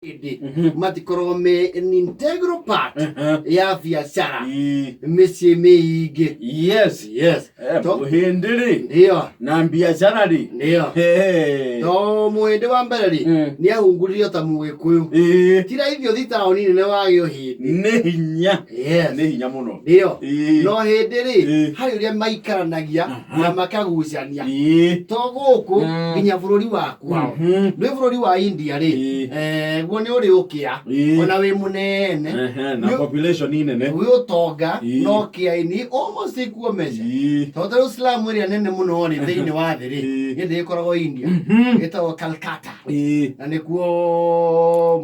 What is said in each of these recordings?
Hĩndĩ matikoragwo me an integral part ya biacara mĩciĩ mĩingĩ. Yes. Yes. Mũhĩndĩ rĩ Ndio. Na biacara rĩ. Ndio. Hey. To mũhĩndĩ wa mbere rĩ, nĩ ahunguririo ta mũgĩkũyũ. Ti raithi ũthi taũni nene wage ũhĩndĩ. Nĩ hinya. Yes. Nĩ hinya mũno. Ndio. No hĩndĩ rĩ, harĩ ũrĩa maikaranagia na makagucania. To gũkũ nginya bũrũri wa kwao. Nĩ bũrũri wa India rĩ, guo nĩ ũrĩ ũkĩa ona wĩ mũnene. Ehe, na population nene. Wĩ ũtonga no kĩa-inĩ almost equal measure. Tondũ ta rĩu slum ĩrĩa nene mũno rĩ thĩinĩ wa thĩ rĩ, ĩndĩ ĩkoragwo India, ĩtagwo Calcutta. Na nĩkuo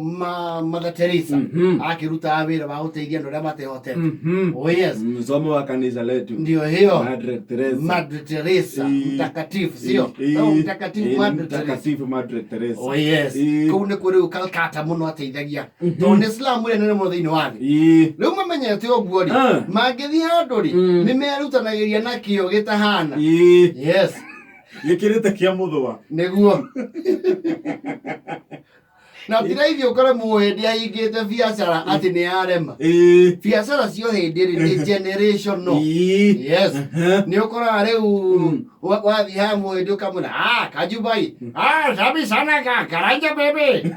Mother Teresa akĩrutaga wĩra wa gũteithia andũ arĩa matehotete. Oh yes. Msomo wa kanisa letu. Ndio hiyo. Madre Teresa. Madre Teresa, mtakatifu, sio? Oh, mtakatifu Madre Teresa. Mtakatifu Madre Teresa. Oh yes. Kũu nĩkuo rĩu Calcutta mũno ateithagia. Tondũ nĩ slum ĩrĩa nene mũno thĩinĩ wa thĩ. Rĩu mamenyete ũguo rĩ, mangĩthiĩ handũ rĩ, nĩ merutanagĩria na kĩo gĩtahana. Yes. Gĩkĩrĩte kĩa mũthũa. Nĩguo. Na ti raithi ũkore mũhĩndĩ ahingĩte biacara atĩ nĩ yarema. Biacara cia ũhĩndĩ rĩ nĩ generational. Yes. Nĩ ũkoraga rĩu wathiĩ haha mũhĩndĩ ũkamwĩra, ah, Kajubai, ah, sabi sana ka, Karanja bebe.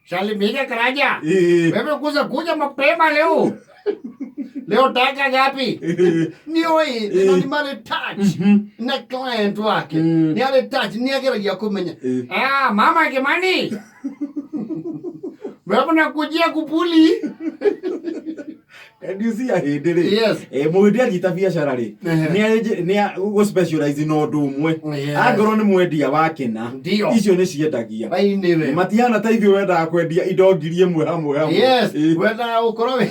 Salimika Karanja. Wewe kuza kuja mapema leo. Leo taka ngapi? Nĩ oĩ na nĩ marĩ touch na client wake. Nĩ arĩ touch, nĩ ageragia kũmenya. Ah, mama Kimani. Wewe nakujia kupuli. And you see ahĩndĩ rĩ, Yes. Mũhĩndĩ anyita biacara rĩ, nĩ gũ specialize na ũndũ ũmwe. Angorwo nĩ mwendia wa kĩna, Ndio. icio nĩ ciendagia. Bai nĩwe. Matihana ta ithuĩ wendaga kwendia indo 1000 hamwe hamwe. Yes, wendaga gũkorwo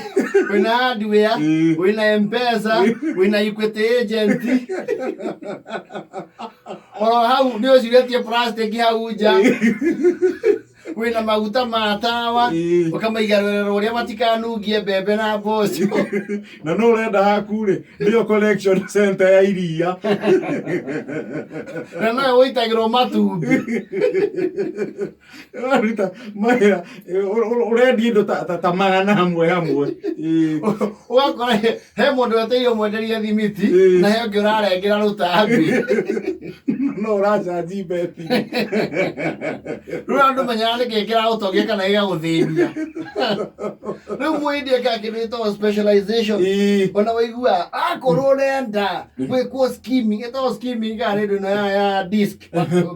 wĩna hardware, wĩna M-Pesa, wĩna Equity agent. Oro hau nĩ ũcurĩtie plastic hau nja. Wĩna maguta ma tawa, ũkamaiga rwere rũrĩa matikanungie mbembe na mboco. Na no ũrenda haku rĩ, nĩyo collection center ya iria. Na noyo ũitagĩrwo matumbĩ. Ũraruta mawĩra, ũrendia indo ta magana hamwe hamwe. Ũgakora he mũndũ wetereire ũmwenderie thimiti, na he ũngĩ ũrarengera rũtambi. No ũracanji beti. Rĩu andũ menyaga nĩkĩ kĩragũtongia kana gĩgagũthĩnia. Rĩu mũhĩndĩ ekaga kĩndũ gĩtagwo specialization. Ona waigua akorwo ũrenda gwĩkwo skimming, ĩtagwo skimming kana nĩ ĩno ya disc,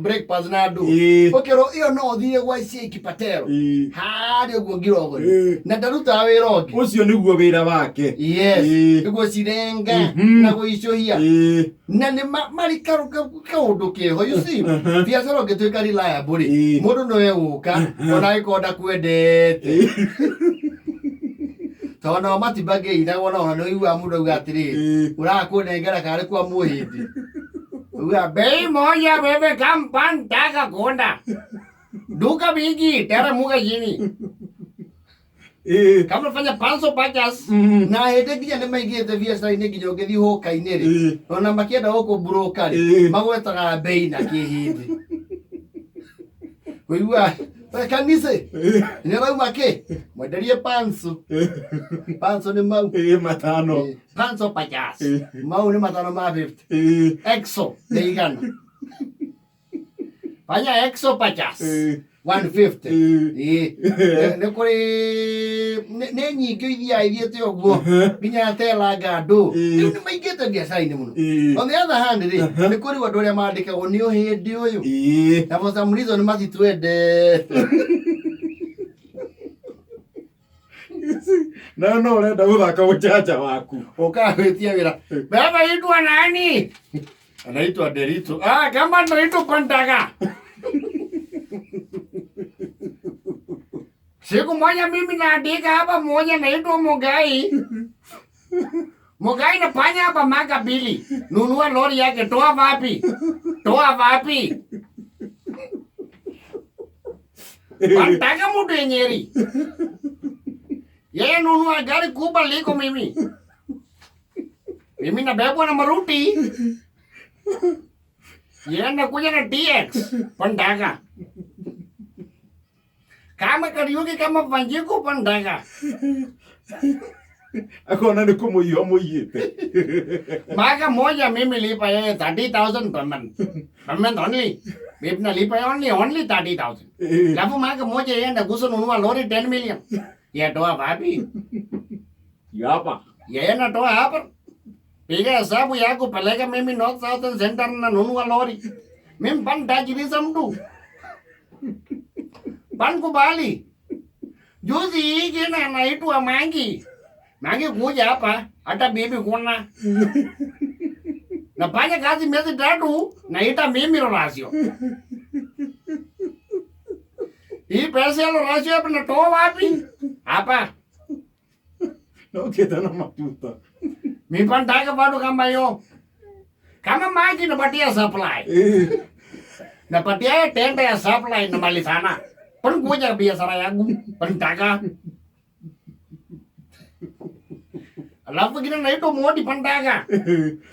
brake pads na ndũ. Ũkerwo ĩyo no ũthiĩ gwa Sheikh Patel. Harĩa ũguo Ngirogoni. Na ndarutaga wĩra ũngĩ. Ũcio nĩguo wĩra wake. Yes. Nĩguo cirenga na gũicũhia. Na nĩ marĩ kaũndũ keho, you see. Biacara ũngĩtuĩka reliable rĩ, mũndũ no egũka ona angĩkorwo ndakwendete. Tondũ nao matibangĩinagwo na ona nĩ ũiguaga mũndũ auga atĩrĩrĩ, ũrakũnengera karĩ kwa mũhĩndĩ. Uga bei moja wewe kampantaka konda. Duka mingi tera muga chini. Kama fanya panso pajas. Na hĩndĩ nginya nĩ maigĩte biacara-inĩ nginya ũngĩthiĩ hũka-inĩ rĩ, ona makĩenda gũkũ broker rĩ, magwetaga bei na kĩhĩndĩ. Ũigua kanitha nĩ ũrauma kĩ? Mwenderie panso. Panso nĩ mau. Matano. Panso pajas. Mau nĩ matano ma 50. Exo nĩ igana. Fanya exo pajas. 150. Nĩ kũrĩ nĩ nyingĩ ithiaga ithiĩte ũguo nginya telanga andũ. Rĩu nĩ maingĩte biacara-inĩ mũno. On the other hand rĩ, nĩ kũrĩ andũ arĩa mandĩkagwo nĩ ũhĩndĩ ũyũ. Na for some reason matitwendete. Na no ũrenda gũthaka ũjanja waku. Ũkaga gwĩtia wĩra. Baba itwa nani? Anaitwa Derito. Ah, kama Derito Pandaga. Siku moja mimi naandika hapa, mmoja naitwa Mugai. Mugai nafanya hapa maka mbili. Nunua lori yake, toa wapi? Toa wapi? Pandaga mtu yenyeri. Yeye nunua gari kubwa liko mimi. Mimi nabebwa na maruti. Yeye anakuja na DX. Pandaga. Kama Kariuki kama Wanjiku pandaga. Akona nĩ kũmũiywo mũiyĩte. Maka moja mimi lipa yeye 30,000 per month. Per month only. Mimi nalipa only only 30,000. Alafu maka moja yeye anagusa nunua lori 10 million. Yeye toa wapi? Hapa. Yeye anatoa hapa. Piga hesabu yako peleka mimi North Southern Center na nunua lori. Mimi pan tajirisha mtu. Pan kubali. Juzi hii jina anaitwa Mangi. Mangi kuja hapa hata bibi kuna. Nafanya kazi miezi 3 naita mimi Rorasio. Hii pesa ya Rorasio hapa natoa wapi? Hapa. No ũkĩte na matuta. Mimi pantaka bado kama hiyo. Kama maji napatia supply. Napatia tenda ya supply namalizana. Pan kuja biashara yangu pantaka. Alafu kile naitwa Modi pantaka.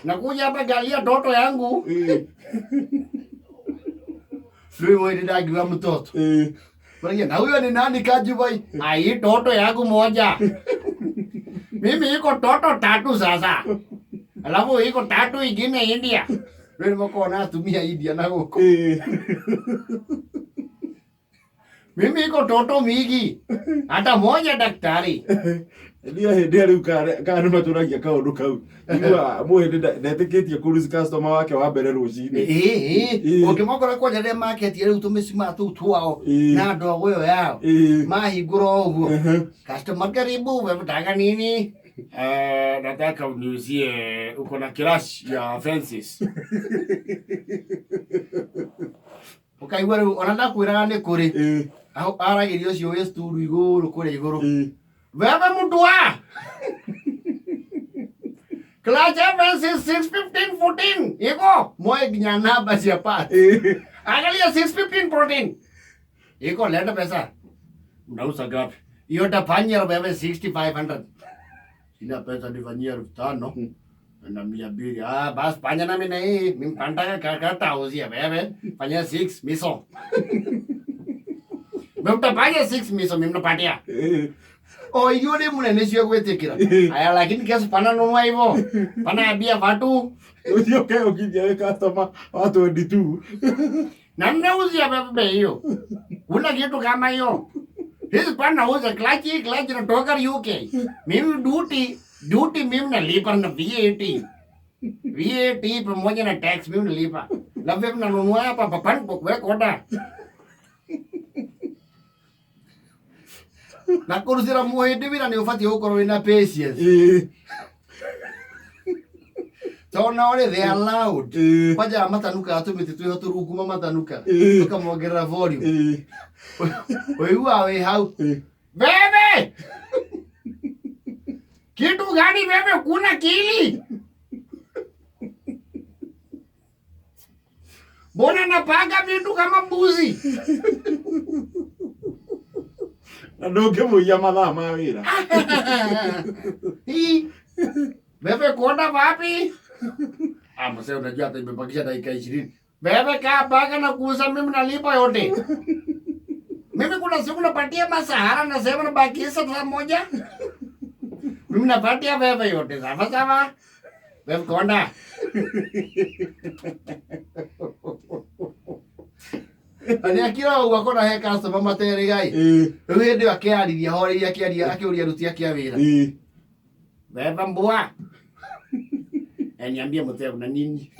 Nakuja hapa galia toto yangu. Rĩu mwĩrĩ ndagiwa mtoto. Na huyo ni nani Kajubai? Ai toto yangu moja. Mimi iko toto 3 sasa. Alafu iko 3 ingine India. Rĩu nĩmakoragwo na atumia India na gũkũ. Mimi iko toto mingi. Hata moja daktari. Ndio hĩndĩ rĩu kana nĩ matũragia kaũndũ kau. Igua mũhĩndĩ ndetĩkĩtie kũ lose customer wake wa mbere rũcinĩ. Ũngĩmakora kwanja rĩrĩa maketie rĩu tũmĩcumaa tũu twao na ndogo ĩyo yao mahingũra ũguo. Customer karibu, unataka nini? Nataka uniuzie, uko na crash ya fences. Ũkaigua rĩu ona ndakwĩraga nĩ kũrĩ. Aragĩria ũcio wĩ sturu igũrũ kũrĩa igũrũ. Wewe mtu wa Class fences 615 14 iko moe nginya namba cia parts. Angalia 615 14 iko leta pesa. Unauza ngapi? Hiyo tafanyia wewe 6500. Sina pesa nifanyia 5,000 na 200. Ah, bas fanya na mimi na hii. Mimi pantaka kaka uzia wewe. Fanya 6 miso. Mimi utafanya 6 miso mimi napatia. O hiyo ni munene sio gwĩtĩkĩra. Aya lakini kiasi pana nunua hivyo. Pana ambia watu. Ũcio ke ũkithia wĩ customer wa 22. Na mnauzia bebe hiyo. Kuna kitu kama hiyo. Hizi pana uza clutch clutch natoka UK. Mimi duty mimi nalipa na VAT. VAT pamoja na tax mimi nalipa. Labda mnanunua hapa papan kwa kuweka order. Na kũrutĩra mũhĩndĩ wĩra nĩ ũbatiĩ gũkorwo wĩna patience. Tondũ nao rĩ, they are loud. Kwanja matanukaga tũmĩtĩ twĩho tũrunguma matanukaga. Ũkamongerera volume. Ũiguaga wĩ hau. Bebe! Kitu gani bebe kuna kili? Mbona napanga vitu kama mbuzi? Na ndũngĩmũiya mathaa ma wĩra. Bebe kuona wapi? Ah, mzee unajua hata imebakisha dakika 20. Bebe kaa paka na kuuza mimi nalipa yote. Mimi kuna siku napatia masahara nasema nabakisha saa moja. Mimi napatia bebe yote. Sawa sawa. Bebe konda. Na nĩ akira ũguo akona he customer materĩgai. Rĩu hĩndĩ ĩyo akĩarĩria horeirie akĩaria akĩũria aruti ake a wĩra. Beba mbua. Niambie mzee kuna nini?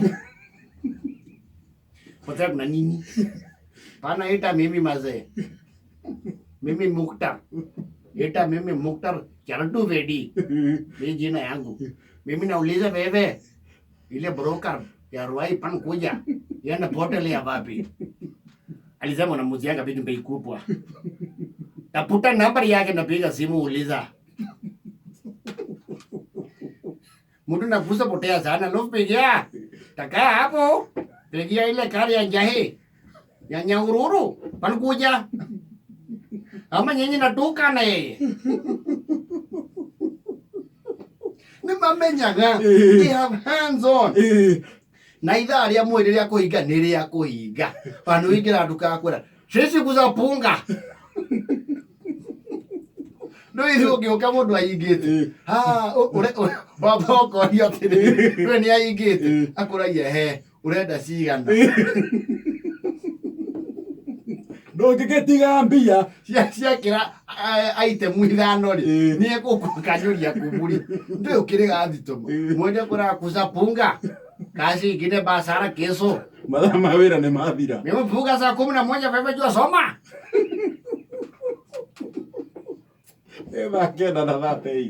Mzee kuna nini? Pana ita mimi mazee. Mimi Muktar. Ita mimi Muktar Charatu Vedi. Ni jina yangu. Mimi nauliza wewe ile broker ya Ruai pan kuja. Yana potelea wapi? Alisema unamuzianga vitu bei kubwa. Tafuta nambari yake napiga simu uliza. Mtu nakusa potea sana lof pigia. Takaa hapo. Pigia ile kari ya njahe. Ya Nyahururu pan kuja. Ama nyinyi natuka na yeye. Nĩ mamenyaga. They have hands on. Na ithaa rĩa mwĩrĩ rĩa kũhinga nĩ rĩa kũhinga. Ona nĩ ũingĩra nduka akwĩra sisi kuzapunga. No ithuĩ ũngĩũka mũndũ ahingĩte, ha, wamba ũkoria atĩrĩrĩ, we nĩ ahingĩte, akũragia he ũrenda cigana. Ndũngĩgĩtiga mbia. Ciakĩra item 5 rĩ, nĩ ekũkanyũria kuburi ndũĩ ũkĩrĩga thitoma mwende kũrakuca punga kazi ingine basara kesho. Mathaa ma wĩra nĩ mathira. Mimi punga saa 11 pepe jua soma. Ĩ thaa 9 na 38.